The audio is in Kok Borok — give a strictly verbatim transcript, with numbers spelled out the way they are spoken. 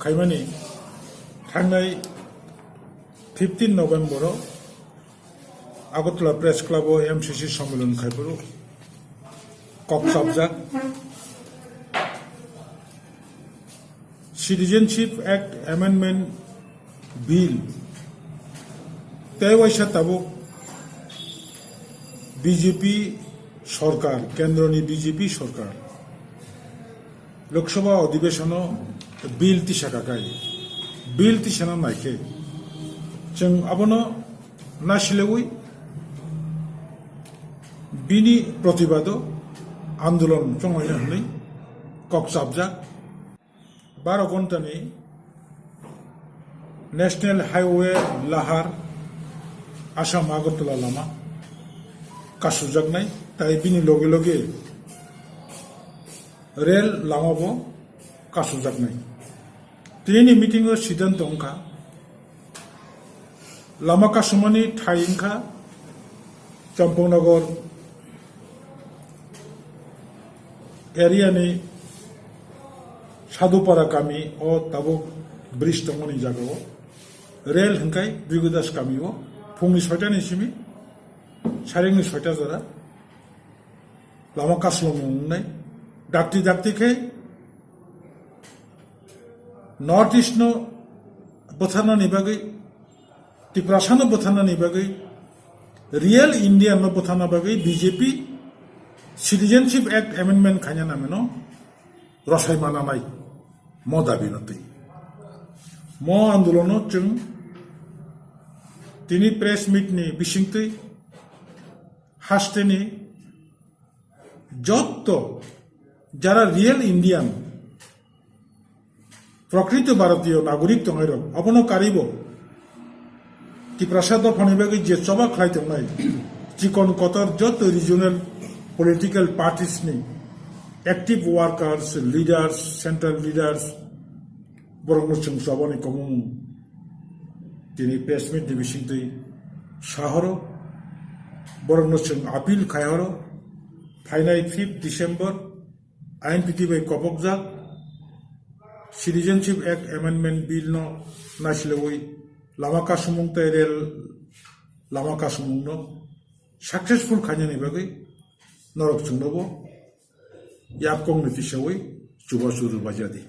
khaimani thangnai fifteen November o Agartala Press Club o M C C sommilan khaiphuru kok chapjak Citizenship Act Amendment Bill tei waisa tabuk B J P sorkar, kendroni B J P sorkar Lok Sabha odhibeshon o bill tisa kakai, bill tisana naikhe chwng abono nasilewi bini protibado andolon chonglaina hwnwi kok chapjak. Baro ghontani National Highway Lahar Assam Agartala lama kasujaknai, tai bini loge loge rel lama bo kasujaknai. Tini meeting o siddhanto wngkha, lama kasumani thai wngkha Champaknagar area ni Sadhupara kami o tabuk bridge tongmani jaga o rel hwnkhe Brigodas kami o phungni soita ni simi saringni soita jora lama kaslomung wngnai. Dakti dakti khe North East no bwtharnani bagwi, Tiprasa no bwtharnani bagwi, real Indian no bwtharna bagwi B J P Citizenship Act Amendment khaina nameno rosai mananai mo dabi no twi. Mo andolono chwng tini press meet ni bisingtwi hasteni jotto jara real Indian, prokrito Bharatiyo nagorik tongnai rok, abono karibo Tiprasa dophani bagwi je choba khlai tongnai, chikon kotor jotto regional political parties ni active workers, leaders, central leaders, borokno chwng chobani komung tini press meet ni bisingtwi sahoro, borokno chwng appeal khaihoro, phainai fifth December I N P T bai kobokjak Citizenship Act Amendment Bill no naisilewui lama kasumung tei rel lama kasumung no successful khainani bagwi norok chwngno bo yapkong ni tisawi chubachu rwbaijadi.